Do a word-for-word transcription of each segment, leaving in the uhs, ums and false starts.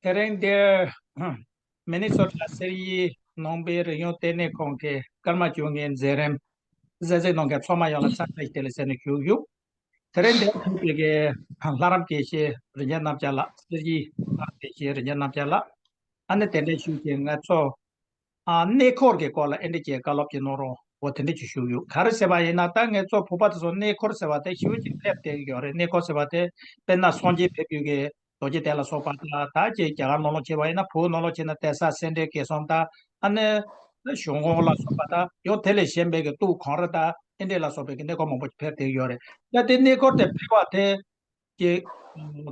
དེ་རིང་འདིར་མི་ནི་སོ་ཊ་གསེར་ཡིག་ནང་པའི་རིག་གཞུང་ལྟེ་གནས་ཁང་གི་ཀརྨ་ཇོ་ངའི་མཛད་རིམ་གཟིགས་གཟིགས་གནང་མཁན་ཚང་མ་ཡོངས་ལ་འཚམས་འདྲི་བདེ་ལེགས་ཟེར་ནས་ཞུ་གི་ཡོད། དེ་རིང་འདིར་ཕེབས་པའི་གི་ལྷ་རམས་དགེ་བཤེས་རིན་ཆེན་རྣམ་རྒྱལ་ལགས། གསེར་ཡིག་ལྷ་རམས་དགེ་བཤེས་རིན་ཆེན་རྣམ་རྒྱལ་ལགས། ཨ་ནི་དེ་འདྲ་ཞུས་ཀྱི་ང་ཚོ་ཨ་གནས་སྐོར་གྱི་སྐོར་ལ་ཨེ་འདྲ་ཅིག་བཀའ་སློབ་ཅིག་གནང་རོགས་འོ་དེ་འདྲ་ཅིག་ཞུ་གི་ཡོད། ག་རེ་ཟེར་བ་ཡིན་ན་ད་ངེད་ཚོ་བོད་པ་དེ་ཚོ་གནས་སྐོར་ཟེར་བ་དེ་ཞེ་པོ་ཅིག་ཕེབས་བསྡད་ཀྱི་ཡོད་རེད། གནས་སྐོར་ཟེར་བ་དེ་དཔེར་ན་སངས་རྒྱས་ཕེབས་ཡུལ་གྱི་རྡོ་རྗེ་གདན་ལ་སོགས་པ་དང་ད་ཅིག་རྒྱ་གར་ནང་ལོགས་ཕྱིན་པ་ཡིན་ན་བོད་ནང་ལོགས་ཕྱིན་ན་གདན་ས་སེ་འབྲས་དགེ་གསུམ་དང་ཨ་ནི་ཞོལ་ཀོང་ལ་སོགས་པ་དང་ཡང་དེ་ལས་གཞན་པའི་གི་སྟོད་གངས་རི་དང་ཨེ་འདྲ་ལ་སོགས་པའི་གི་གནས་སྐོར་མང་པོ་ཅིག་ཕེབས་བསྡད་ཀྱི་ཡོད་རེད། ད་དེ་གནས་སྐོར་དེ་ཕེབས་པ་དེ་ཀྱི་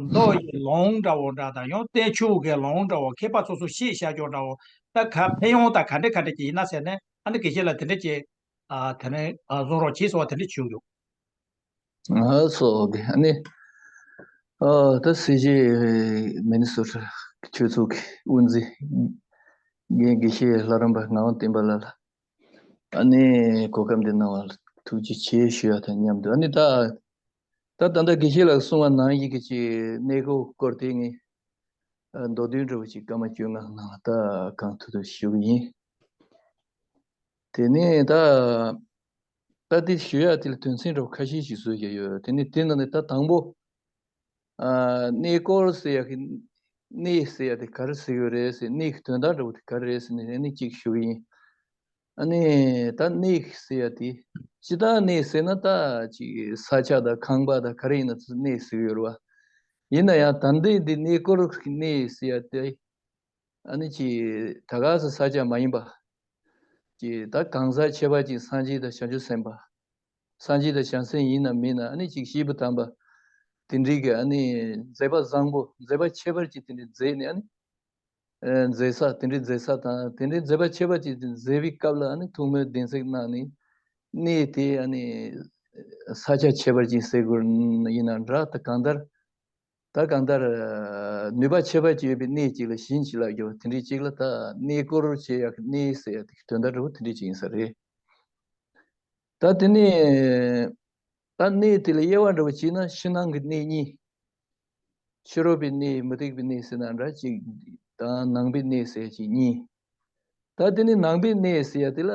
མདོ་ཡི་ལུང་འདྲ་བོ་འདྲ་དང་ཡང་བསྟན་ཆོས་ཀྱི་ལུང་འདྲ་བོ་མཁས་པ་སོ་སོ་ཤེས་བྱ་རྒྱུ་འདྲ་བོ་ད་ག་ཕན་ཡོན་དང་ག་འདྲ་ག་འདྲ་ཅིག་ཡིན་ན་ཟེར་ནས་ཨ་ནི་དགེ་བཤེས་ལ་དེ་འདྲ་ཅིག་ཨ་དེ་ནས་ཨ་བཟོ་རོགས་བྱེད་ཟེར་བ་དེ་འདྲ་ཞུ་གི་ཡོད། ཨ་སོ་དགེ་ཨ་ནི་ཨ་ད་སྲིད་ཇུས་མི་ནི་སོ་ཊ་ཆོས་ཚོགས་ཀྱི་དབུ་འཛིན་རྒན་དགེ་བཤེས་ལྷ་རམས་པ་ངག་དབང་བསྟན་པ་ལགས་ལ་ཨ་ནི་གོ་སྐབས་འདི་གནང་བ་ལ་ཐུགས་རྗེ་ཆེ་ཞུ་ཡ་དང་མཉམ་དུ་ཨ་ནི་ད། ད་ད་ལྟ་དགེ་བཤེས་ལགས་གསུངས་པ་ནང་བཞིན་གྱི་ཅིག་གནས་སྐོར་སྐོར་དེ་ངས་ཨ་མདོར་བསྡུས་འདྲ་བོ་ཅིག་སྐར་མ་བཅོ་ལྔ་ནང་ལ་ད་གང་ཐུབ་ཐུབ་ཞུ་གི་ཡིན། དེ་ནས་ད་ད་དེ་ཞུ་ཡ་དེ་ལ་དོན་ཚན་འདྲ་བོ་ཁ་ཤས་ཤིག་བཟོས་བཞག་ཡོད། དེ་ནས་དེ་ནང་ནས་ད་དང་པོ་ཨ་གནས་སྐོར་ཟེར་ཡ་གི་གནས་ཟེར་ཡ་དེ་ག་རེ་ཟེར་གྱི་ཡོད་རེད་ཟེར། གནས་ཀྱི་དོན་དག་འདྲ་བོ་དེ་ག་རེ་རེད་ཟེར་ནས་ཨ་ནི་གཅིག་ཞུ་གི་ཡིན། ཨ་ནི་ད་གནས་ཟེར་ཡ་དེ་སྤྱིར་བཏང་གནས་ཟེར་ན་ད་ཅིག་ས་ཆ་དང་ཁང་པ་དང་ག་རེ་ཡིན་ན་ཚོ་གནས་ཟེར་གྱི་ཡོད་རེད་བ། ཡིན་ན་ཡང་ད་ལྟའི་འདི་གནས་སྐོར་གྱི་གནས་ཟེར་ཡ་དེ་ཨ་ནི་ཅིག་ད་ག་སེ་ས་ཆ་མ་ཡིན་པ་ཅིག་ད་གང་ཟག་ཁྱད་པར་ཅན་སངས་རྒྱས་དང་བྱང་ཆུབ་སེམས་དཔའ། སངས་རྒྱས་དང་བྱང་སེམས་ཡིན་ན་མིན་ན་ཨ་ནི་ཅིག་སྐྱེས་བུ་དམ་པ་དེ་འདྲའི་གི་ཨ་ནི་མཛད་པ་བཟང་པོ་མཛད་པ་ཁྱད་པར་ཅན་དེ་འདྲའི་མཛད་ནས་ཨ་ནི་ཨ་མཛད་ས་དེ་འདྲའི་མཛད་ས་དང་དེ་འདྲའི་མཛད་པ་ཁྱད་པར་ཅན་དེ་མཛད་པའི་སྐབས་ལ་ཨ་ནི་ཐུགས་སྨོན་གདན་གཟིགས་གནང་ནས་གནས་དེ་ཨ་ནི་ས་ཆ་ཁྱད་པར་ཅན་ཟེར་དགོས་ཡིན་ན་འདྲ། ད་གང་ལྟར་ད་གང་ལྟར་ནུས་པ་ཁྱད་པར་ཅན་ཡོད་པའི་གནས་གཅིག་ལ་བྱིན་གྱིས་བརླབས་རྒྱུ་དེ་འདྲའི་གཅིག་ལ་ད་གནས་སྐོར་བྱེད་ཡག་གི་གནས་ཟེར་ཡག་དེ་དོན་དག་འདྲ་བོ་དེ་འདྲའི་ཅིག་ཡིན་ས་རེད། ད་དེ་ནས་ད་གནས་དེ་ལ་དབྱེ་བ་འདྲ་བོ་བྱས་ན་ཕྱི་ནང་གི་གནས་གཉིས། ཕྱི་རོལ་པའི་གནས་མུ་སྟེགས་པའི་གནས་ཟེར་ན་འདྲ་གཅིག་དང་ནང་པའི་གནས་ཟེར་གཅིག་གཉིས། ད་དེ་ནས་ནང་པའི་གནས་ཟེར་ཡ་དེ་ལ་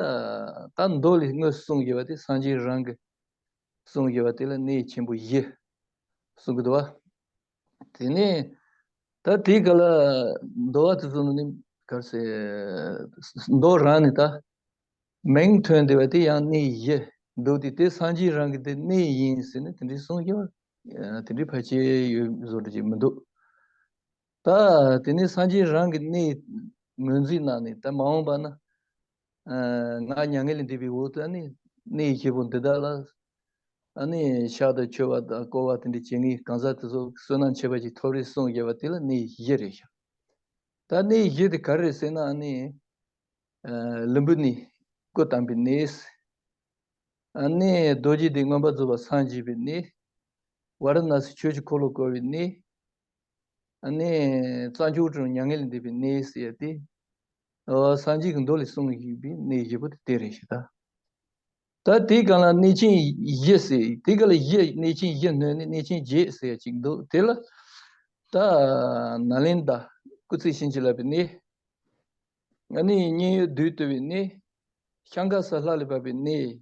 ད་མདོ་ལས་དངོས་སུ་གསུངས་ཡོད་པ་དེ་སངས་རྒྱས་རང་གི་གསུངས་ཡོད་པ་དེ་ལ་གནས་ཆེན་པོ་བཞི་གསུང་གི་འདུག་བ། དེ་ནས་ད་དེའི་སྐབས་ལ་མདོ་བ་དེ་ཚོ་ནི་ག་རེ་ཟེར་མདོ་རང་ནས་ད་མིང་ཐོན་བསྡད་པ་དེ་ཡང་གནས་བཞི་འདུག་སྟེ་དེ་སངས་རྒྱས་རང་གི་དེ་གནས་ཡིན་ཟེར་ནས་དེ་འདྲའི་གསུང་རྒྱུ་དེ་འདྲའི་ཕལ་ཆེར་ཡོད་བཟོ་འདྲ་ཅིག་མི་འདུག་ད་དེ་ནས་སངས་རྒྱས་རང་གི་གནས་ངོས་འཛིན་གནང་ནས་ད་མ་འོངས་པ་ན་ང་མྱ་ངན་ལས་འདས་པའི་འོག་ཏུ་ཨ་ནི་གནས་བཞི་པོ་འདི་དག་ལ་ཨ་ནི་ཕྱག་དང་མཆོད་པ་དང་བསྐོར་བ་དེ་འདྲ་བྱེད་མཁན་གང་ཟག་དེ་ཚོ་བསོད་ནམས་ཆེ་བ་ཅིག་ཐོབ་རེ་གསུངས་ཡོད་པ་དེ་ལ་གནས་བཞི་རེད་ཤག་ད་གནས་བཞི་དེ་ག་རེ་རེད་ཟེར་ན་ཨ་ནི་ཨ་ལུམ་བི་ནི་སྐུ་བལྟམས་པའི་གནས། ཨ་ནི་རྡོ་རྗེ་གདན་མངོན་པར་རྫོགས་པར་སངས་རྒྱས་པའི་གནས། ཝཱ་ར་ཎ་སི་ཆོས་ཀྱི་འཁོར་ལོ་བསྐོར་བའི་གནས། ཨ་ནི་རྩྭ་མཆོག་གྲོང་མྱ་ངན་ལས་འདས་པའི་གནས་ཟེར་ཡ་དེ། ཨོ་སངས་རྒྱས་ཀྱི་མདོ་ལས་གསུངས་ཡོད་པའི་གནས་བཞི་པོ་དེ་དེ་རེད་ཤག་ད། ད་དེའི་སྒང་ལ་གནས་ཆེན་བཞི་ཟེར་དེའི་སྒང་ལ་བཞི་གནས་ཆེན་བཞི་སྣོན་ནས་གནས་ཆེན་བརྒྱད་ཟེར་ཡ་ཅིག་འདུག་དེ་ལ་ད་ནཱ་ལེནྡྲ་སྐུ་ཚེ་བྱིན་གྱིས་བརླབས་པའི་གནས། ཨ་ནི་མཉན་ཡོད་བདུད་བཏུལ་བའི་གནས། ཤང་ཀ་ས་ལྷ་ལས་བབས་པའི་གནས།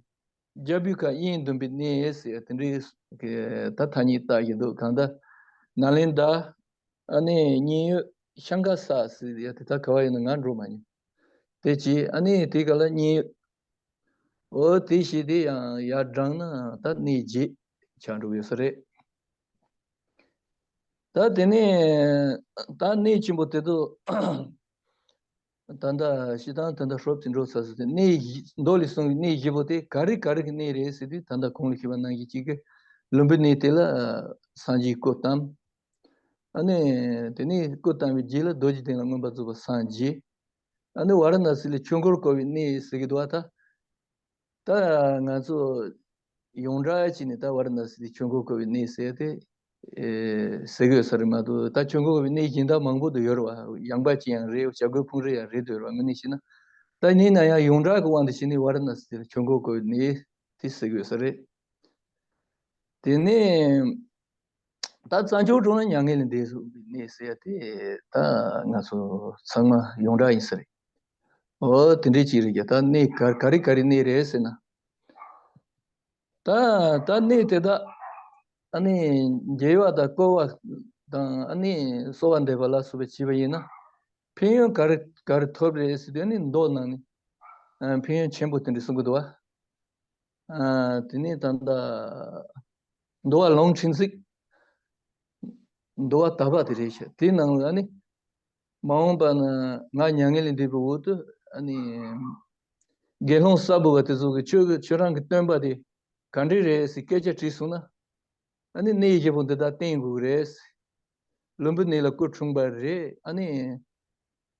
རྒྱལ་པོའི་ཁབ་དབྱེན་བསྡུམས་པའི་གནས་ཟེར་དེ་འདྲའི་ད་ཐ་སྙད་བཏགས་ཀྱི་འདུག་གང་ལྟར་ནཱ་ལེནྡྲ་ཨ་ནི་མཉན་ཡོད་ཤང་ཀ་ས་ཟེར་ཡ་དེ་ད་ག་བ་ཡིན་ན་ང་འགྲོ་མ་མྱོང་། དེ་བྱས་ཨ་ནི་དེ་ག་ལ་མཉན་ཡོད་འོ་དེ་བྱས་དེ་ཡང་ཡར་བགྲངས་ན་ད་གནས་བརྒྱད་ཆགས་འགྲོ་ཡོད་ས་རེད། ད་དེ་ནས་ད་གནས་ཆེན་པོ་དེ་ཚོ་ད་ལྟ་སྤྱིར་བཏང་ད་ལྟ་ཧྲོབ་ཙམ་འགྲོ་ཚར་ཟེར་ཏེ་གནས་བཞི་མདོ་ལས་གསུངས་པའི་གནས་བཞི་པོ་དེ་ག་རེ་ག་རེ་གི་གནས་རེད་ཟེར་དུས་ད་ལྟ་གོང་ལ་ཞུས་པ་ནང་བཞིན་གཅིག་གི་ལུམ་བི་ནི་དེ་ལ་སངས་རྒྱས་སྐུ་བལྟམས། ཨ་ནི་དེ་ནས་སྐུ་བལྟམས་པའི་རྗེས་ལ་རྡོ་རྗེ་གདན་ལ་མངོན་པར་རྫོགས་པར་སངས་རྒྱས། ཨ་ནི་ཝཱ་ར་ཎ་སི་ལ་ཆོས་འཁོར་བསྐོར་བའི་གནས་ཟེར་གྱི་འདུག་བ་ད། ད་ང་ཚོ་ཡོངས་གྲགས་བྱས་ནས་ད་ཝཱ་ར་ཎ་སི་དེ་ཆོས་འཁོར་བསྐོར་བའི་གནས་ཟེར་ཏེ་ཨེ་ཟེར་གྱི་ཡོད་ས་རེད་མ་གཏོགས་ད་ཆོས་འཁོར་བསྐོར་བའི་གནས་གཞན་དག་མང་པོ་དུ་ཡོད་རེད་བ། ཡངས་པ་ཅན་ཡང་རེད། བྱ་རྒོད་ཕུང་རི་ཡང་རེད་འདུག་རེད་བ། དངོས་གནས་བྱས་ན་ད་ཡིན་ན་ཡང་ཡོངས་གྲགས་ཀྱི་དབང་དུ་བྱས་ནས་ཝཱ་ར་ཎ་སི་དེ་ལ་ཆོས་འཁོར་བསྐོར་བའི་གནས་དེ་ཟེར་གྱི་ཡོད་ས་རེད། དེ་ནས་ད་རྩྭ་མཆོག་གྲོང་ལ་མྱ་ངན་ལས་འདས་སོང་། གནས་ཟེར་ཡ་དེ་ད་ང་ཚོ་ཚང་མ་ཡོངས་གྲགས་ཡིན་ས་རེད། འོ་དེ་འདྲའི་ཅིག་རེད་ཀྱི། ད་གནས་ག་ག་རེ་ག་རེ་གནས་རེད་ཟེར་ན། ད་ད་གནས་དེ་དག་ཨ་ནི་རྒྱལ་བ་དང་བསྐོ་བ་དང་ཨ་ནི་གསོལ་བ་འདེབས་པ་ལ་སོགས་པ་བྱས་པ་ཡིན་ན། ཕན་ཡོན་ག་རེ་ག་རེ་ཐོབ་རེད་ཟེར་དུས་ཨ་ནི་མདོ་ནང་ནས་ཨ་ཕན་ཡོན་ཆེན་པོ་དེ་འདྲ་གསུང་གི་འདུག་བ། ཨ་དེ་ནས་ད་ལྟ་འདུལ་བ་ལུང་ཕྲན་ཚེགས། འདུལ་བ་དག་པ་དེ་རེད་ཤག། དེའི་ནང་ལ་ཨ་ནི་མ་འོངས་པ་ན་ང་མྱ་ངན་ལས་འདས་པའི་འོག་ཏུ་ཨ་ནི་དགེ་སློང་གསར་བུ་བ་དེ་ཚོ་གི་ཁྱོད་ཀྱི་ཁྱོད་རང་གི་སྟོན་པ་དེ་ག་འདྲས་རེད་ཟེར་སྐད་ཆ་དྲིས་སོང་ན། ཨ་ནི་གནས་བཞི་པོ་འདི་དག་བསྟེན་དགོས་ཀྱི་རེད། ལུམ་བི་ནི་ལ་སྐུ་འཁྲུངས་པ་རེད། ཨ་ནི་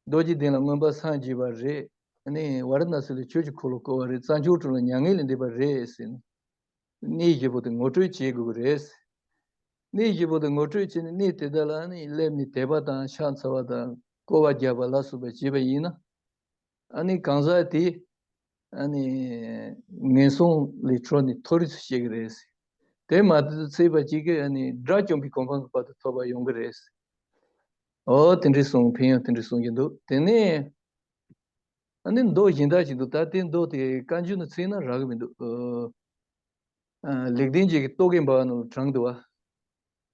རྡོ་རྗེ་གདན་ལ་མངོན་པར་སངས་རྒྱས་པ་རེད། ཨ་ནི་ཝཱ་ར་ཎ་སི་ལ་ཆོས་ཀྱི་འཁོར་ལོ་བསྐོར་བ་རེད། རྩྭ་མཆོག་གྲོང་ལ་མྱ་ངན་ལས་འདས་པ་རེད་ཟེར་ནས། གནས་བཞི་པོ་དེ་ངོ་སྤྲོད་བྱེད་དགོས་ཀྱི་རེད། གནས་བཞི་པོ་དེ་ངོ་སྤྲོད་བྱས་ནས་གནས་དེ་དག་ལ་ཨ་ནི་སླེབས་ནས་དད་པ་དང་ཕྱག་འཚལ་བ་དང་བསྐོར་བ་བརྒྱབ་པ་ལ་སོགས་པ་བྱས་པ་ཡིན་ན། ཨ་ནི་གང་ཟག་དེ་ཨ་ནི་ངན་སོང་ལས་འཕྲོ་ནས་མཐོ་རིས་སུ་སྐྱེ་གི་རེད། དེ་མ་ཚད་པ་གཅིག་གིས་ཨ་ནི་དགྲ་བཅོམ་པའི་གོ་འཕང་གི་བར་དུ་ཐོབ་པ་ཡོང་གི་རེད། འོ་དེ་འདྲའི་གསུང་ཕན་ཡོན་དེ་འདྲའི་གསུང་གི་འདུག། དེ་ནས་ཨ་ནི་མདོ་གཞན་དག་ཅིག་འདུག། ད་དེ་མདོ་དེ་བཀའ་འགྱུར་ནང་ཚུད་ན་རག་གི་མི་འདུག། ཨ་ལེགས་ལྡན་འབྱེད་ཀྱི་རྟོག་གེ་འབར་བ་ནང་ལ་དྲངས་འདུག་བ།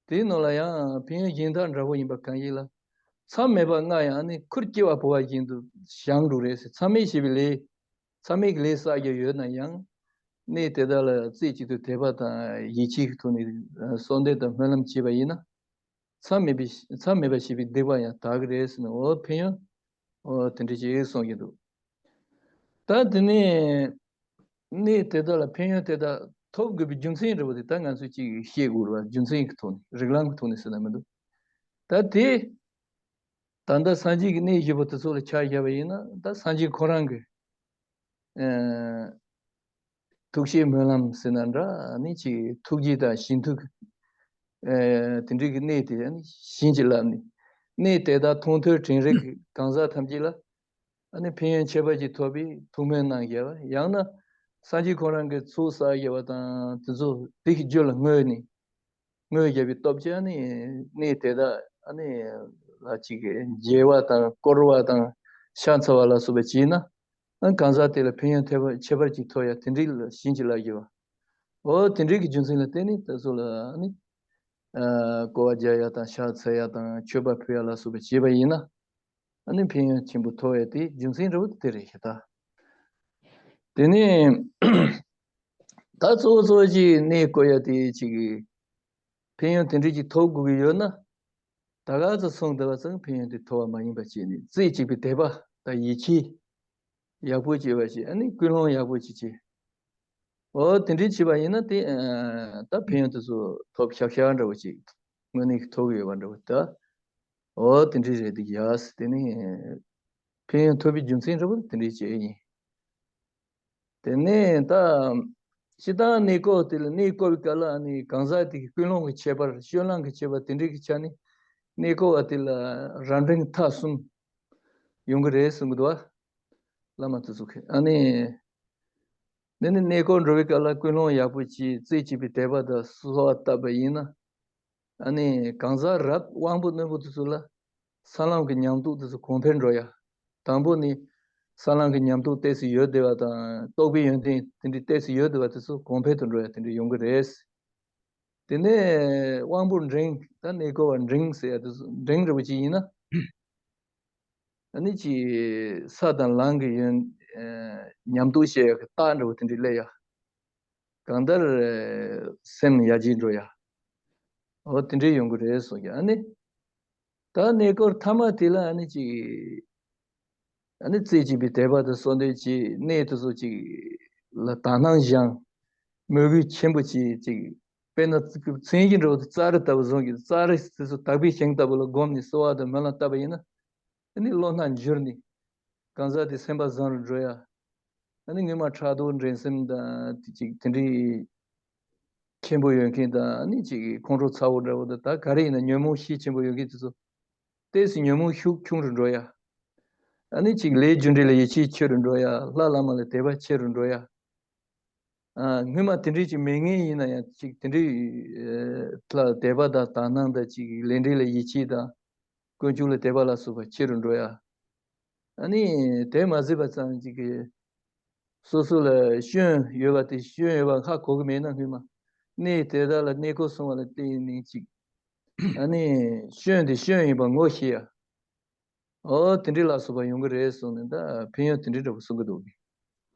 དེའི་ནང་ལ་ཡང་ཕན་ཡོན་གཞན་དག་འདྲ་པོ་ཡིན་པ་གང་ཡིན་ལ། མཚམས་མེད་པ་ལྔ་ཡང་ནི་ཁུར་སྐྱེ་བ་འཕོ་བ་བཞིན་དུ་བཞེངས་འགྲོ་རེད་ཟེར། མཚམས་མེད་བྱས་པའི་ལས། མཚམས་མེད་ཀྱི་ལས་བསགས་རྒྱུ་ཡོད་ན་ཡང་། གནས་དེ་དག་ལ་རྩེ་གཅིག་ཏུ་དད་པ་དང་ཡིད་ཆེས་ཀྱི་ཐོག་ནས་གསོལ་འདེབས་དང་སྨོན་ལམ་བྱས་པ་ཡིན་ན། མཚམས་མེད་པའི་མཚམས་མེད་པ་བྱས་པའི་སྡིག་པ་ཡང་དག་གི་རེད་ཟེར་ནས། འོ་ཕན་ཡོན་འོ་དེ་འདྲ་ཅིག་གསུང་གི་འདུག། ད་དེ་ནས་གནས་དེ་དག་ལ་ཕན་ཡོན་དེ་དག་ཐོབ་དགོས་པའི་རྒྱུ་མཚན་འདྲ་པོ་དེ་ད་ང་ཚོས་ཅིག་ཤེས་དགོས་རེད་བ། རྒྱུ་མཚན་གྱི་ཐོག་ནས་རིགས་ལམ་གྱི་ཐོག་ནས་ཟེར་ན་མི་འདུག། ད་དེ་ད་ལྟ་སངས་རྒྱས་ཀྱི་གནས་བཞི་པོ་དེ་ཚོ་ལ་ཆ་བཞག་པ་ཡིན་ན། ད་སངས་རྒྱས་ཁོ་རང་གི་ཨ་ཐུགས་བསྐྱེད་སྨོན་ལམ་ཟེར་ན་འདྲ། ཨ་ནི་ཅིག་ཐུགས་རྗེ་དང་བྱིན་མཐུ་གི་ཨ་དེ་འདྲའི་གི་གནས་དེ་ཨ་ནི་བྱིན་གྱིས་བརླབས་ནས། གནས་དེ་དག་མཐོང་ཐོས་དྲན་རེག་གི་གང་ཟག་ཐམས་ཅད་ལ་ཨ་ནི་ཕན་ཡོན་ཁྱད་པར་ཅན་ཐོབ་པའི་ཐུགས་སྨོན་གནང་བཞག་པ། ཡང་ན་སངས་རྒྱས་ཁོ་རང་གི་ཚོགས་བསགས་བཞག་པ་དང་དེ་ཚོ་དེ་གི་རྒྱུ་ལ་བསྔོས་ནས། བསྔོས་བཞག་པའི་སྟོབས་ཀྱིས་ཨ་ནི་གནས་དེ་དག་ཨ་ནི་ལ་ཅིག་མཇལ་བ་དང་བསྐོར་བ་དང་ཕྱག་འཚལ་བ་ལ་སོགས་པ་བྱས་ན། ཨ་གང་ཟག་དེ་ལ་ཕན་ཡོན་ཐེབས་ཁྱད་པར་ཅིག་ཐོབ་ཡ་དེ་འདྲའི་ལ་བྱིན་གྱིས་བརླབས་ཡོད་པ། འོ་དེ་འདྲའི་གི་རྒྱུ་མཚན་ལ་བརྟེན་ནས་དེ་ཚོ་ལ་ཨ་ནི་ཨ་བསྐོར་བ་རྒྱག་ཡ་དང་ཕྱག་འཚལ་ཡ་དང་མཆོད་པ་ཕུལ་ཡ་ལ་སོགས་པ་བྱས་པ་ཡིན་ན། ཨ་ནི་ཕན་ཡོན་ཆེན་པོ་ཐོབ་ཡ་དེ་རྒྱུ་མཚན་འདྲ་བོ་དེ་རེད་ཤག་ད། དེ་ནས་ད་གཙོ་བོ་གཙོ་བོ་ཅིག་གནས་བསྐོར་ཡ་དེ་ཅིག་གི་ཕན་ཡོན་དེ་འདྲ་ཅིག་ཐོབ་དགོས་ཀྱི་ཡོད་ན། ད་ག་ཚོད་སོང་བསྡད་པ་ཙམ་ཕན་ཡོན་དེ་ཐོབ་པ་མ་ཡིན་པ་བྱས་ནས། རྩེ་གཅིག་པའི་དད་པ་དང་ཡིད་ཆེས་ཡག་པོ་བྱས་པ་ཞིག། ཨ་ནི་ཀུན་སློང་ཡག་པོ་ཅིག་བྱས། འོ་དེ་འདྲའི་བྱས་པ་ཡིན་ན་དེ་ཨ་ད་ཕན་ཡོན་དེ་ཚོ་ཐོབ་ཤག་ཤག་འདྲ་བོ་ཅིག་དངོས་གནས་ཀྱི་ཐོབ་ཀྱི་ཡོད་པ་འདྲ་བོ་ད། འོ་དེ་འདྲའི་རེད་འདུག་ཡ། དེ་ནི་ཕན་ཡོན་ཐོབ་པའི་རྒྱུ་མཚན་འདྲ་བོ་དེ་འདྲའི་བྱས་ཡིན། དེ་ནས་ད་སྤྱིར་བཏང་གནས་སྐོར་དེ་ལ་གནས་སྐོར་བའི་སྐབས་ལ་ཨ་ནི་གང་ཟག་དེ་གི་ཀུན་སློང་གི་ཁྱད་པར། སྤྱོད་ལམ་གྱི་ཁྱད་པར་དེ་འདྲའི་གི་ཆ་ནས་གནས་སྐོར་བ་དེ་ལ་རབ་འབྲིང་ཐ་གསུམ་ཡོང་གི་རེད་གསུང་གི་འདུག་བ། བླ་མ་དེ་ཚོ་གིས་ཨ་ནི། འདི་ནི་གནས་སྐོར་འགྲོ་བའི་སྐབས་ལ་ཀུན་སློང་ཡག་པོ་བྱས། རྩེ་གཅིག་པའི་དད་པ་དང་གསོལ་བ་བཏབ་པ་ཡིན་ན། ཨ་ནི་གང་ཟག་རབ་དབང་པོ་རྣོན་པོ་དེ་ཚོ་ལ་ས་ལམ་གྱི་ཉམས་རྟོགས་དེ་ཚོ་གོང་འཕེལ་འགྲོ་ཡ། དང་པོ་ནི་ས་ལམ་གྱི་ཉམས་རྟོགས་ཏོག་ཙམ་ཡོད་བསྡད་པ་དང་། རྟོགས་པའི་ཡོན་ཏན་དེ་འདྲའི་ཏོག་ཙམ་ཡོད་བསྡད་པ་དེ་ཚོ་གོང་འཕེལ་དུ་འགྲོ་ཡ་དེ་འདྲ་ཡོང་གི་རེད། དེ་ནས་དབང་པོ་འབྲིང་། ད་གནས་སྐོར་བ་འབྲིང་ཟེར་ཡ་དེ་ཚོ་འབྲིང་རེད་པ་ཅིག་ཡིན་ན། ཨ་ནི་ཅིག་ས་དང་ལམ་གྱི་ཡོན་ཨ་ཉམས་རྟོགས་བྱེད་ཡག་གི་རྟགས་འདྲ་བོ་དེ་འདྲ་སླེབས་ཡ། གང་ལྟར་ཨ་སེམས་ཡར་རྒྱས་འགྲོ་ཡ། འོ་དེ་འདྲ་ཡོང་གི་རེད་གསུངས་ཀྱང་། ཨ་ནི་ད་གནས་སྐོར་ཐ་མ་དེ་ལ་ཨ་ནི་ཅིག་ཨ་ནི་རྩེ་གཅིག་པའི་དད་པ་དང་གསོལ་འདེབས་བྱས། གནས་དེ་ཚོ་ཅིག་ལ་དག་སྣང་སྦྱངས། མོས་གུས་ཆེན་པོ་བྱས། ཅིག་དཔེར་ན་མཚན་གཞི་འདྲ་བོ་དེ་ཙཱ་རི་ལྟ་བུ་བཟུང་གི། ཙཱ་རི་དེ་ཚོ་དག་པའི་ཞིང་ལྟ་བུ་ལ་བསྒོམས་ནས་གསོལ་བ་དང་སྨོན་ལམ་བཏབ་པ་ཡིན་ན། ཨ་ནི་བློ་སྣ་འགྱུར་ནས་གང་ཟག་དེ་སེམས་པ་བཟང་རུ་འགྲོ་ཡ། ཨ་ནི་སྔོན་མ་ཕྲག་དོག་འགྲན་སེམས་དང་དེ་ཅིག་དེ་འདྲའི་ཆེན་པོ་ཡོད་མཁན་དང་། ཨ་ནི་ཅིག་ཁོང་ཁྲོ་ཚ་བོ་འདྲ་བོ་དང་། ད་ག་རེ་ཡིན་ན་ཉོན་མོངས་ཤས་ཆེན་པོ་ཡོད་མཁན་དེ་ཚོ་ཏོག་ཙམ་ཉོན་མོངས་ཤུགས་ཆུང་རུ་འགྲོ་ཡ། ཨ་ནི་ཅིག་ལས་རྒྱུ་འབྲས་ལ་ཡིད་ཆེས་ཆེ་རུ་འགྲོ་ཡ། ལྷ་བླ་མ་ལ་དད་པ་ཆེ་རུ་འགྲོ་ཡ། ཨ་སྔོན་མ་དེ་འདྲའི་ཅིག་མེད་མཁན་ཡིན་ན་ཡང་ཅིག་དེ་འདྲའི་ཨ་ལ་དད་པ་དང་དག་སྣང་དང་། ཅིག་ལས་འབྲས་ལ་ཡིད་ཆེས་དང་ དཀོན་མཆོག་ལ་དད་པ་ལ་སོགས་པ་ཆེ་རུ་འགྲོ་ཡ། ཨ་ནི་དེ་མ་ཟད་པ་ཙམ་ཅིག་གིས་སོ་སོ་ལ་སྐྱོན་ཡོད་པ་དེ་སྐྱོན་ཡོད་པ་ཧ་གོ་གི་མེད་ན་སྔོན་མ་གནས་དེ་དག་ལ་གནས་སྐོར་སོང་བ་ལ་བརྟེན་ནས་ཅིག་ཨ་ནི་སྐྱོན་དེ་སྐྱོན་ཡིན་པ་ངོ་ཤེས་ཡ། ཨོ་དེ་འདྲའི་ལ་སོགས་པ་ཡོང་གི་རེད་གསུངས་ནས་ད་ཕན་ཡོན་དེ་འདྲའི་འདྲ་པོ་གསུང་གི་འདུག་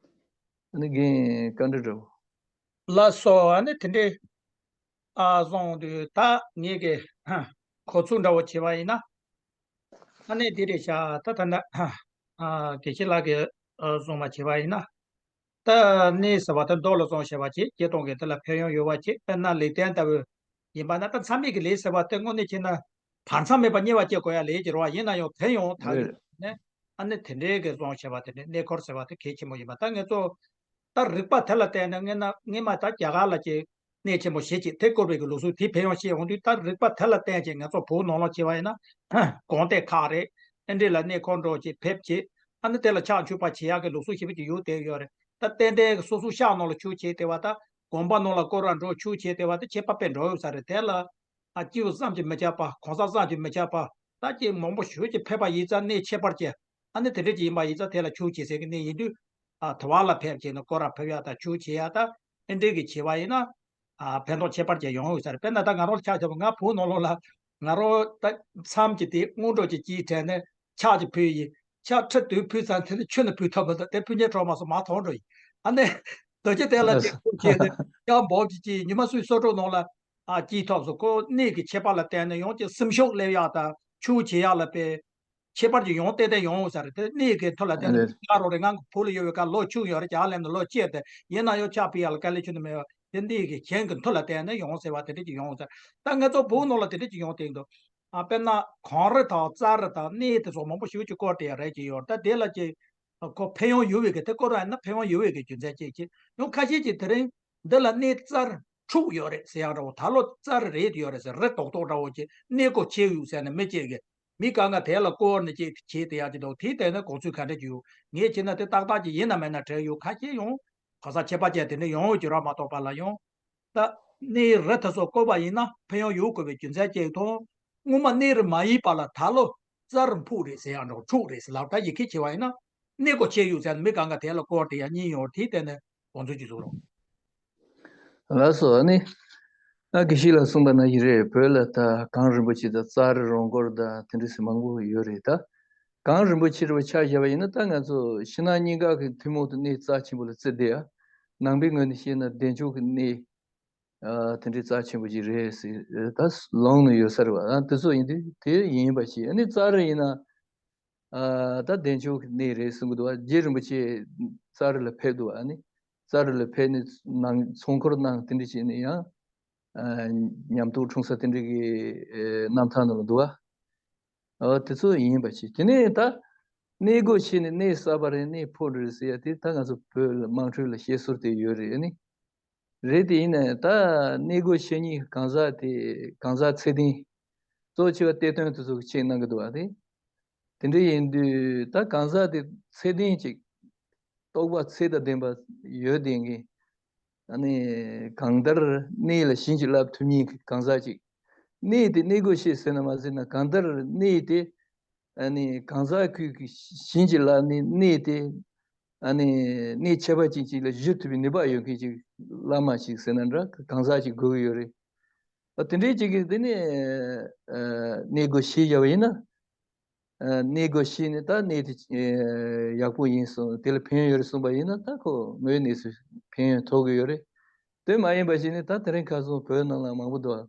ཨ་ནི་རྒན་བཀའ་འདྲི་འདྲ་པོ། ལགས་སོ། ཨ་ནི་དེ་འདྲའི་ཨ་སོང་དུས་ད་ངེད་ཀྱི་གོ་ཚུལ་འདྲ་བོ་བྱས་པ་ཡིན་ན། ཨ་ནི་འདི་རེད་ཤག་ད་ད་ལྟ་ཨ་དགེ་བཤེས་ལགས་ཀྱིས་ཨ་གསུངས་པ་བྱས་པ་ཡིན་ན། ད་གནས་ཟེར་བ་དེ་མདོ་ལ་སོང་བྱས་པ་བྱས་བྱས་གཏོང་གི་དེ་ལ་ཕན་ཡོན་ཡོད་པ་བྱས། དཔེར་ན་ལེགས་ལྡན་ལྟ་བུ་ཡིན་པ་ན། ད་མཚམས་མེད་ཀྱི་ལས་ཟེར་བ་དེ་དངོས་གནས་བྱས་ན་བར་མཚམས་མེད་པ་བསྙེལ་བ་བྱེད་དགོས་ཡ་ལས་ཀྱི་རོ་བ་ཡིན་ན་ཡང་དེ་ཡང་དག་གི་ནས། ཨ་ནི་དེ་འདྲའི་གི་སོང་བྱས་པ་དེ་འདྲའི་གནས་སྐོར་ཟེར་བ་དེ་གལ་ཆེན་པོ་ཡིན་པ། ད་ངེད་ཚོ་ད་རིག་པ་དེ་ལ་བརྟེན་ནས་སྔོན་མ་སྔོན་མ་ད་རྒྱ་གར་ལ་ཅིག་གནས་ཆེན་པོ་ཞེ་ཅིག་དེ་བསྐོར་བའི་གི་ལུགས་སྲོལ་དེ་ཕན་ཡོན་ཤེས་ཡོང་དུས། ད་རིག་པ་དེ་ལ་བརྟེན་བྱས་ངེད་ཚོ་བོད་ནང་ལོགས་བྱས་པ་ཡིན་ན། དགོན་སྡེ་ཁག་རེད། ཨེ་འདྲས་ལ་གནས་སྐོར་འགྲོ་བྱས་ཕེབས་བྱས། ཨ་ནི་དེ་ལ་ཕྱག་མཆོད་པ་བྱེད་ཡག་གི་ལུགས་སྲོལ་ཞེ་པོ་ཅིག་ཡོད་བསྡད་ཡོད་རེད། ད་ཏན་ཏན་གི་སོ་སོའི་ཤག་ནང་ལ་ཆོས་བྱེད་བསྡད་པ། ད་དགོན་པ་ནང་ལ་སྐོར་ར་འགྲོ་ཆོས་བྱེད་བསྡད་པ་དེ་ཁྱད་པར་དཔེ་འགྲོ་ཡོད་ས་རེད། དེ་ལ་ཨ་སྐྱིད་པོ་བསམ་གྱིས་མི་ཁྱབ་པ། གང་ཟག་བསམ་གྱིས་མི་ཁྱབ་པ། ད་ཅིག་མང་པོ་ཞེ་ཅིག་ཕེབས་པ་ཡིན་ཙང་གནས་ཁྱད་པར་ཅན། ཨ་ནི་དེ་འདྲས་ཅིག་ཡིན་པ་ཡིན་ཙང་དེ་ལ་ཆོས་བྱེད་སའི་གི་གནས་ཡིན་དུས། ཨ་དེ་བ་ལ་ཕེབས་བྱས་ནས་སྐོར་ར་ཕེབས་ཡག་དང་ཆོས་བྱེད་ཡག་དང་ཨེ་འདྲས་གི་བྱས་པ་ཡིན་ན། ཨ་ཕན་ཐོགས་ཁྱད་པར་ཅན་ཡོང་ཡོད་ས་རེད། དཔེར་ན་ད་ང་རང་ལ་ཆ་བཞག་པ། ང་བོད་ནང་ལོགས་ལ་ང་རང་ད་མཚམས་ཀྱི་དེ་སྔོན་འགྲོ་གྱི་དཀྱིལ་དྲན་ནས་ཕྱག་ཅིག་ཕུལ་ཡིན། ཕྱག་ཁྲི་བདུན་ཕུལ་ཙང་དེ་ནས་ཆུ་ནི་ཕུལ་ཐུབ་མི་འདུག་དེ་ཕུལ་མཁན་གྲོགས་མ་སོང་མ་མཐོང་འགྲོ་ཡིན། ཨ་ནི་དོལ་རྒྱལ་དེ་ལ་དེ་ཁུར་བྱས་ནས་ཡང་འབོག་གི་ཅིག་ཉི་མ་སུའི་སོ་དྲུག་ནང་ལ་ཨ་སྐྱིད་ཐོབ་སོང་། ཁོ་གནས་ཀྱི་ཁྱད་པར་ལ་བརྟེན་ནས་ཡང་ཅིག་སེམས་ཤུགས་སླེབས་ཡག་དང་ཆོས་བྱེད་ཡག་ལ་དཔེ་ཁྱད་པར་ཅིག་ཡོང་ཏན་ཏན་ཡོང་ཡོད་ས་རེད། དེ་གནས་ཀྱི་མཐུ་ལ་བརྟེན་ནས། ཨ་ལས། ང་རང་རེད། ང་བོད་ལ་ཡོད་པའི་སྐབས་ལོ་ཆུང་ཡོད་རེད། རྒྱ་གར་སླེབས་ནས་ལོ་བཅུ་དེ་ཡིན་ན་ཡང་ཕྱག་ཕུལ་ཡག་ལ་དཀའ་ལས་ཁྱོན་ནས་མེད་པ། དེ་འདི་གི་གཞན་གྱི་མཐུ་ལ་བརྟེན་ནས་ཡོང་ཟེར་བ་དེ་འདྲ་ཅིག་ཡོང་ཟེར། ད་ང་ཚོ་བོད་ནང་ལ་དེ་འདྲ་ཅིག་ཡོང་བསྡད་འདུག་ཨ་དཔེར་ན་གངས་རི་དང་རྩྭ་རི་དང་གནས་དེ་སོགས་མང་པོ་ཞེ་ཅིག་བསྐོར་བསྡད་ཡག་རེད་ཅེས་ཡོད། ད་དེ་ལ་ཅིག་ཁོ་ཕན་ཡོན་ཡོད་པའི་གི། དེ་བསྐོར་བ་ཡིན་ན་ཕན་ཡོན་ཡོད་པའི་གི་རྒྱུ་མཚན་ཅིག་ཅིག་ཡང་ཁ་ཤས་ཀྱིས་དེ་རིང་འདི་ལ་གནས་རྩར་འཁྲུགས་ཡོད་རེད་ཟེར་ཡག་འདྲ་བོ། ད་ལོ་རྩ་རི་རེད་ཡོད་རེད་ཟེར། རི་རྡོག་རྡོག་འདྲ་བོ་ཅིག་གནས་སྒོ་ཕྱེ་ཡོད་ཟེར་ནས་མི་གཅིག་གིས། མི་གང་ག་དེ་ལ་བསྐོར་ནས་ཅིག་བྱས་བསྡད་ཡག་ཅིག་འདུག་དེའི་ཐད་ནས་དགོངས་ཚུལ་ག་འདྲ་ཅིག་ཡོད། ངས་བྱས་ན་དེ་ཏག་ཏག་ཅིག་ཡིན་ན་མིན་ན་དྲན་ཡོད། ཁ་ཤས་ཡང་གང་ཟག་ཁྱད་པར་ཅན་དེ་འདྲ་ཡོང་ཡོད་ཀྱི་ར་མ་གཏོགས་པ་ལ་ཡང་། ད་གནས་རི་དེ་ཚོ་བསྐོར་བ་ཡིན་ན་ཕན་ཡོན་ཡོད་དགོས་པའི་རྒྱུ་མཚན་ཅིག་དང་། སྔོན་མ་གནས་རི་མ་ཡིན་པ་ལ་ད་ལོ་རྩར་འཕུག་རེད་ཟེར་ཡག་འདྲ་བོ། འཁྲུགས་རེད་ཟེར་ལབ། ད་ཡི་གེ་བྱས་པ་ཡིན་ན་གནས་སྒོ་ཕྱེ་ཡོད་ཟེར་ནས་མི་གང་ག་དེ་ལ་བསྐོར་བསྡད་ཡག་གཉིས་ཡོད། དེའི་ཐད་ནས་དགོངས་ཚུལ་ཅིག་གསུང་རོགས། ལགས་སོ། ཨ་ནི་ཨ་དགེ་བཤེས་ལགས་གསུངས་པ་ནང་བཞིན་རེད། བོད་ལ་ད་གངས་རིན་པོ་ཆེ་དང་རྩ་རི་རོང་སྐོར་དང་དེ་འདྲ་ཟེར་མང་པོ་ཡོད་རེད། ད་གངས་རིན་པོ་ཆེ་འདྲ་བོ་ཆ་བཞག་པ་ཡིན་ན། ད་ང་ཚོ་ཕྱི་ནང་གཉིས་ཀ་གི་ཐུན་མོང་དུ་གནས་རྩ་ཆེན་པོ་ལ་བརྩི་བསྡད་ཡག་ནང་པའི་ངོས་ནས་བཤད་ན་བདེ་མཆོག་གི་གནས་ཨ་དེ་འདྲའི་རྩ་ཆེན་པོ་ཅིག་རེད་ཟེར་ད་ལུང་ནས་ཡོད་ས་རེད་པ། ཨ་དེ་ཚོ་ཡིན་དུས་དེ་ཡིན་པ་ཞིག་ཨ་ནི་རྩ་རི་ཡིན་ན། ཨ་ད་བདེ་མཆོག་གི་གནས་རེད་གསུང་གི་འདུག་པ། རྗེ་རིན་པོ་ཆེ་རྩ་རི་ལ་ཕེབས་འདུག་པ། ཨ་ནི་རྩ་རི་ལ་ཕེབས་ནས་ནང་ཚོགས་འཁོར་གནང་། དེ་འདྲ་བྱས་ནས་ཡང་ཨ་ཉམས་རྟོགས་འཁྲུངས་ས་དེ་འདྲ་གི་ཨེ་རྣམ་ཐར་ནང་ལ་འདུག་པ། ཨ་དེ་ཚོ་ཡིན་པ་ཞིག་དེ་ནས་ད་གནས་སྒོ་ཕྱེ་ནས་གནས་གསར་པ་རེད། གནས་ཕོ་རེད་ཟེར་ཡག་དེ་ད་ང་ཚོ་བོད་ལ་དམངས་ཁྲོད་ལ་བཤད་སྲོལ་དེ་ཡོད་རེད། ཨ་ནི། རེད། དེ་ཡིན་ནའི་ད་གནས་སྒོ་ཕྱེ་མཁན་གང་ཟག་དེ་གང་ཟག་ཚད་ལྡན། གཙོ་ཆེ་བ་གཏེར་སྟོན་དེ་ཚོ་གིས་ཆེད་གནང་གི་འདུག་པ། དེ་དེ་འདྲ་ཡིན་དུས་ད་གང་ཟག་དེ་ཚད་ལྡན་ཅིག་རྟོགས་པ་ཚད་དང་ལྡན་པ་ཡོད་བསྡད་མཁན། ཨ་ནི་གང་ལྟར་གནས་ལ་བྱིན་གྱིས་བརླབས་ཐུབ་མཁན་གྱི་གང་ཟག་ཅིག་གནས་དེ་གནས་སྒོ་ཕྱེ་ཟེར་ན་མ་ཟེར་ན། གང་ལྟར་གནས་དེ་ཨ་ནི་གང་ཟག་ཁོས་ཀྱིས་བྱིན་གྱིས་བརླབས་ནས་གནས་དེ། ཨ་ནི་གནས་ཁྱད་པར་ཅན་ཅིག་ལ་བཞུགས་ཐུབ་པའི་ནུས་པ་ཡོད་མཁན་ཅིག་བླ་མ་ཅིག་ཟེར་ན་འདྲ། གང་ཟག་ཅིག་དགོས་ཀྱི་ཡོད་རེད། ཨ་དེ་འདྲའི་ཅིག་གིས་དེ་ནས་ཨ་གནས་སྒོ་ཕྱེ་བཞག་པ་ཡིན་ན། ཨ་གནས་སྒོ་ཕྱེ་ནས་ད་གནས་དེ་ཨ་ཡག་པོ་ཡིན་གསུངས། དེ་ལ་ཕན་ཡོན་ཡོད་རེད་གསུངས་པ་ཡིན་ན། ད་ཁོ་དངོས་གནས་སུ་ཕན་ཡོན་ཐོགས་ཀྱི་ཡོད་རེད། དེ་མ་ཡིན་པ་ཞིག་ནི་ད་དེ་རིང་ཁ་སང་བོད་ནང་ལ་མང་པོ་འདུག་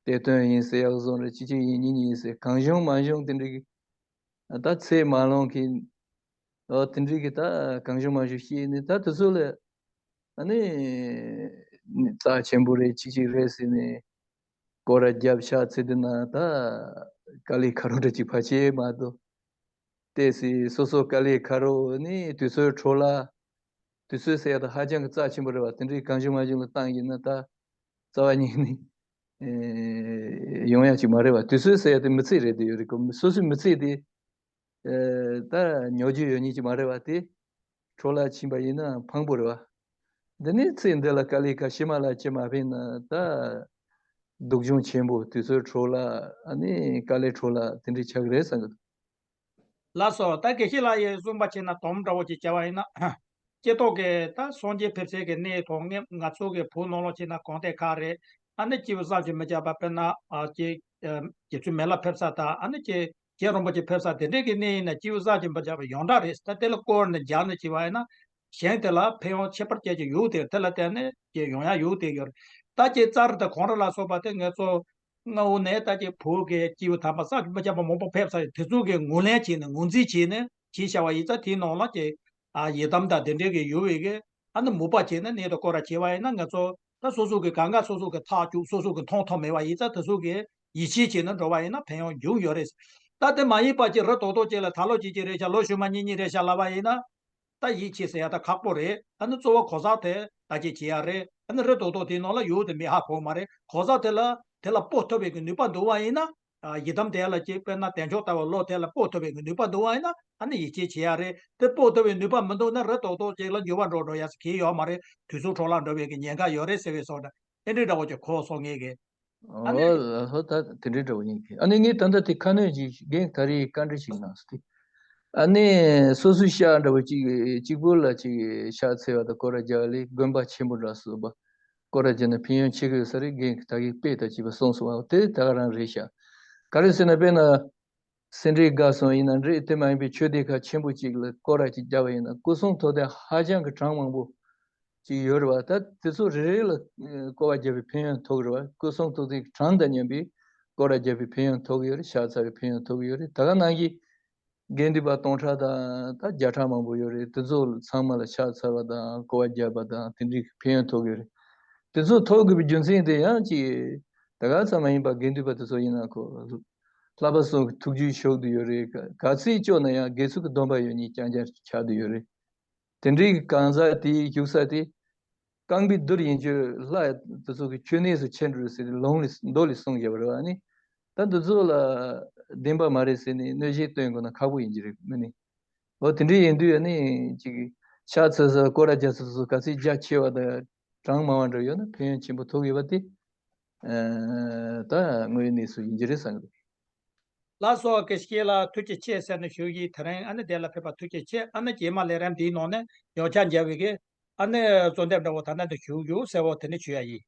གཏེར་སྟོན་ཡིན་ཟེར་ཡག་བཟོ་འདྲ། གཅིག་གཅིག་ཡིན་གཉིས་གཉིས་ཡིན་ཟེར། གང་བྱུང་མང་བྱུང་དེ་འདྲའི་གི་ད་ཚད་མ་ལོངས་མཁན། ཨོ་དེ་འདྲའི་གི་ད་གང་བྱུང་མང་བྱུང་བཤད་ནས། ད་དེ་ཚོ་ལ་ཨ་ནི་རྩ་ཆེན་པོ་རེད། གཅིག་གཅིག་རེད་ཟེར་ནས་སྐོར་ར་བརྒྱབ་ཕྱག་འཚལ་དུས་ན། ད་དཀའ་ལས་ཁག་པོ་འདྲ་ཅིག་ཕལ་ཆེར་མ་གཏོགས། ཏོག་ཙམ་སོ་སོ་དཀའ་ལས་ཁག་པོ་ནི་དུས་ཚོད་འཕྲོ་བརླག་དུས་ཚོད་ཟེར་ཡག་ད་ཧ་ཅང་གི་རྩ་ཆེན་པོ་རེད་པ། དེ་འདྲའི་གང་བྱུང་མང་བྱུང་ལ་བཏང་ཡིན་ན་ད་རྩ་བ་ཉིད་ནས་ཨེ་ཡོང་ཡག་ཅིག་མ་རེད་པ། དུས་ཚོད་ཟེར་ཡག་དེ་མི་ཚེ་རེད་བསྡད་ཡོད་རེད་ཀོ། སོ་སོའི་མི་ཚེ་དེ་ཨེ་ད་ཉོ་རྒྱུ་ཡོད་མཁན་ཅིག་མ་རེད་པ། དེ་འཕྲོ་བརླག་ཕྱིན་པ་ཡིན་ན་ཕངས་པོ་རེད་པ། འདི་ནས་ཚེ་འདི་ལ་དཀའ་ལས་ཁག་ཕྱི་མ་ལ་ཅི་མ་ཕན་ན། ད་ སྡུག་སྦྱོང་ཆེན་པོ་དུས་ཚོད་འཕྲོ་བརླག་ཨ་ནི་དཀའ་ལས་འཕྲོ་བརླག་དེ་འདྲ་ཆགས་ཀྱི་རེད་བསམ་གྱི་འདུག། ལགས་སོ། ད་དགེ་བཤེས་ལགས་ཡིས་གསུངས་པ་བྱས་ན་དོམ་འདྲ་བོ་ཅིག་བྱས་པ་ཡིན་ན། སྤྱི་ཚོགས་ཀྱི་ད་སངས་རྒྱས་ཕེབས་སའི་གི་གནས་ཐོག་ངས་ང་ཚོ་གི་བོད་ནང་ལོགས་བྱས་ན་གང་ལྟར་ཁག་རེད། ཨ་ནི་སྐྱེས་བུ་བསམ་གྱིས་མི་ཁྱབ་པ་དཔེར་ན་ཨ་ཀྱེ་ཨ་རྗེ་བཙུན་མི་ལ་ཕེབས་ས་དང་ཨ་ནི་ཀྱེ་རྒྱལ་རིན་པོ་ཆེ་ཕེབས་ས་དེ་འདྲའི་གི་གནས་ཡིན་ན་སྐྱེས་བུ་བསམ་གྱིས་མི་ཁྱབ་པ་ཡོངས་གྲགས་རེད། ད་དེ་ལ་བསྐོར་ནས་སྦྱར་ནས་བྱས་པ་ཡིན་ན་གཞན་དེ་ལ་ཕན་ཡོན་ཁྱད་པར་ཅན་ཅིག་ཡོད་དེ་དེ་ལ་བརྟེན་ནས་ཀྱེ་ཡོང་ཡ་ཡོད་དེ་ཡོད་རེད། ད་ཀྱེ་ཙཱ་རི་དང་གོང་རིམ་ལ་སོགས་པ་དེ་ངེད་ཚོ་སྔ་བོ་ནས་ད་ཀྱེ་བོད་ཀྱི་སྐྱེས་བུ་དམ་པ་བསམ་གྱིས་མི་ཁྱབ་པ་མང་པོ་ཕེབས་ས་ཡོད། དེ་ཚོ་གི་ངོས་ལེན་བྱས་ནས་ངོས་འཛིན་བྱས་ནས་བྱས་བཞག་པ་ཡིན་ཙང་དེའི་ནང་ལ་ཀྱེ་ཨ་ཡི་དམ་དང་དེ་འདྲའི་གི་ཡོད་པའི་གི་ཨ་ནི་མོས་པ་བྱས་ནས་གནས་དང་སྐོར་ར་བྱས་པ་ཡིན་ན་ང་ཚོ་ད་སོ་སོ་གི་གང་ག་སོ་སོ་གི་ཐག་གཅོད་སོ་སོ་གི་མཐོང་ཐོག་མེད་པ་ཡིན་ཙང་དེ་ཚོ་གི་ཡིད་ཆེས་བྱས་ནས་འགྲོ་བ་ཡིན་ན་ཕན་ཡོན་འབྱུང་ཡོད་རེད། ད་དེ་མ་ཡིན་པ་ཅིག་རི་དོག་དོག་ཅིག་ལ་ད་ལོ་གཅིག་གཅིག་རེད་ཤག་ལོ་ཕྱི་མ་གཉིས་གཉིས་རེད་ཤག་ལབ་པ་ཡིན་ན། ད་ཡིད་ཆེས་ཟེར་ཡ་ད་ཁག་པོ་རེད། ཨ་ནི་གཙོ་བོ་གོ་ས་དེ་ད་ཅི་བྱེད་ཡ་རེད། ཨ་ནི་རི་དོག་དོག་དེའི་ནང་ལ་ཡོད་དེ་མི་ཧ་གོ་མ་རེད། གོ་ས་དེ་ལ་དེ་ལ་སྤོ་ཐུབ་པའི་གི་ནུས་པ་འདུག་པ་ཡིན་ན། ཨ་ཡི་དམ་དེ་ལ་ཅིག་དཔེར་ན་བདེ་མཆོག་ལྟ་བུ་བློ་དེ་ལ་སྤོ་ཐུབ་པའི་གི་ནུས་པ་འདུག་པ་ཡིན་ན་ཨ་ནི་ཡིད་ཆེས་བྱེད་ཡ་རེད། དེ་སྤོ་ཐུབ་པའི་ནུས་པ་མི་འདུག་ན་རི་དོག་དོག་ཅིག་ལ་འགྱུར་བ་འགྲོ་འགྲོ་ཡ་གི་ཡོད་མ་རེད། དུས་ཚོད་འཕྲོ་བརླག་འགྲོ་བའི་གི་ཉེན་ཁ་ཡོད་རེད་ཟེར་བའི་བཟོ་འདྲ་ཨེ་འདྲའི་འདྲ་བོ་ཅིག་གོ་སོང་ངེས་གི། ཨ་ནི། ཨོ་ལྷོ་ད་དེ་འདྲའི་འདྲ་བོ་ཡིན་གི། ཨ་ནི་ངས་ད་ལྟ་དེ་ཁ་སྣོན་ཅིག་རྒན་ད་རེས་བཀའ་འདྲི་ཞིག་གནང་སོང་སྟེ། ཨ་ནི་སོ་སོའི་ཤག་འདྲ་བོ་གཅིག་གཅིག་པོ་ལ་གཅིག་ཤག་འཚལ་བ་དང་སྐོར་ར་རྒྱག་ལས་དགོན་པ་ཆེན་པོ་འདྲ་སོགས་པ་སྐོར་ར་རྒྱག་ན་ཕན་ཡོན་ཆེ་གི་ཡོད་ས་རེད། རྒན་གྱིས་ད་གིན་དཔེ་ལྟ་ཅིག་པ་གསུངས་སོང་བ་དེ་ད་ག་རང་རེད་ཤག། ག་རེ་ཟེར་ན་དཔེར་ན། སེ་འབྲས་དགའ་གསུམ་ཡིན་ན་འགྲིག། དེ་མ་ཡིན་པའི་ཆོས་སྡེ་ཁག་ཆེན་པོ་གཅིག་ལ་སྐོར་ར་གཅིག་བརྒྱབ་པ་ཡིན་ན་སྐུ་གསུང་ཐུགས་རྟེན་ཧ་ཅང་གི་གྲངས་མང་པོ་ཅིག་ཡོད་རེད་བ། ད་དེ་ཚོ་རེ་རེ་ལ་ཨ་སྐོར་བ་བརྒྱབ་པའི་ཕན་ཡོན་ཐོགས་རེད་བ། སྐུ་གསུང་ཐུགས་རྟེན་གྱི་གྲངས་དང་མཉམ་པའི་སྐོར་བ་བརྒྱབ་པའི་ཕན་ཡོན་ཐོགས་ཡོད་རེད། ཕྱག་འཚལ་བའི་ཕན་ཡོན་ཐོགས་ཡོད་རེད། ད་ག་ནང་བཞིན་དགེ་འདུན་པ་སྟོང་ཕྲག་དང་ད་བརྒྱ་ཕྲག་མང་པོ་ཡོད་རེད། དེ་ཚོ་ཚང་མ་ལ་ཕྱག་འཚལ་བ་དང་སྐོར་བ་བརྒྱབ་པ་དང་དེ་འདྲའི་ཕན་ཡོན་ཐོགས་ཡོད་རེད། དེ་ཚོ་ཐོགས་དགོས་པའི་རྒྱུ་མཚན་དེ་ཡང་ཅིག་ད་ག་ཙམ་མ་ཡིན་པ་དགེ་འདུན་པ་དེ་ཚོ་ཡིན་ན་ཁོ་བསླབ་པ་གསུམ་གྱི་ཐུགས་རྒྱུད་ཞུགས་བསྡད་ཡོད་རེད། ག་ག་ཚོད་སྐྱོ་ན་ཡང་དགེ་ཚུལ་གྱི་སྡོམ་པ་ཡོད་མཁན་རྐྱང་རྐྱང་ཆགས་བསྡད་ཡོད་རེད། དེ་འདྲའི་གང་ཟག་དེའི་བཞུགས་ས་དེ་རྐང་པའི་རྡུལ་ཡན་ཆད་ལྷ་དེ་ཚོ་གི་མཆོད་གནས་སུ་ཁྱེར་འགྲོ་ཟེར་ཏེ་ལུང་ལས་མདོ་ལས་གསུངས་བཞག་པ་རེད་བ། ཨ་ནི་ད་འདི་ཚོ་ལ་བདེན་པ་མ་རེད་ཟེར་ནས་གནོད་སྐྱེལ་སྟོན་དགོས་ན་ཁག་པོ་ཡིན་གྱི་རེད་མིན་ནི། འོ་དེ་འདྲའི་ཡིན་དུས་ཨ་ནི་ཅིག་ཕྱག་འཚལ་ས་སྐོར་ར་རྒྱག་ས་སོ་སོ་ག་ཚོད་རྒྱ་ཆེ་བ་དང་གྲངས་མང་བ་འདྲ་ཡོད་ན་ཕན་ཡོན་ཆེན་པོ་ཐོགས་ཡོད་པ་དེ་ཨ་ད་དངོས་ཡོད་གནས་ཚུལ་ཡིན་གྱི་རེད་བསམ་གྱི་འདུག། ལགས་སོ། དགེ་བཤེས་ལགས་ཐུགས་རྗེ་ཆེ་ཟེར་ནས་ཞུ་ཡི། དེ་རིང་ཨ་ནི་འདི་ལ་ཕེབས་པ་ཐུགས་རྗེ་ཆེ། ཨ་ནི་རྗེས་མ་ལས་རིམ་འདིའི་ནང་ནས་ཡོངས་ཁྱབ་མཇལ་བའི་གི་ཨ་ནི་གསོལ་འདེབས་འདྲ་བོ་ད་ལྟ་འདི་ཞུ་རྒྱུ་གསལ་བོ་དེ་ནས་ཞུ་ཡ་ཡིན།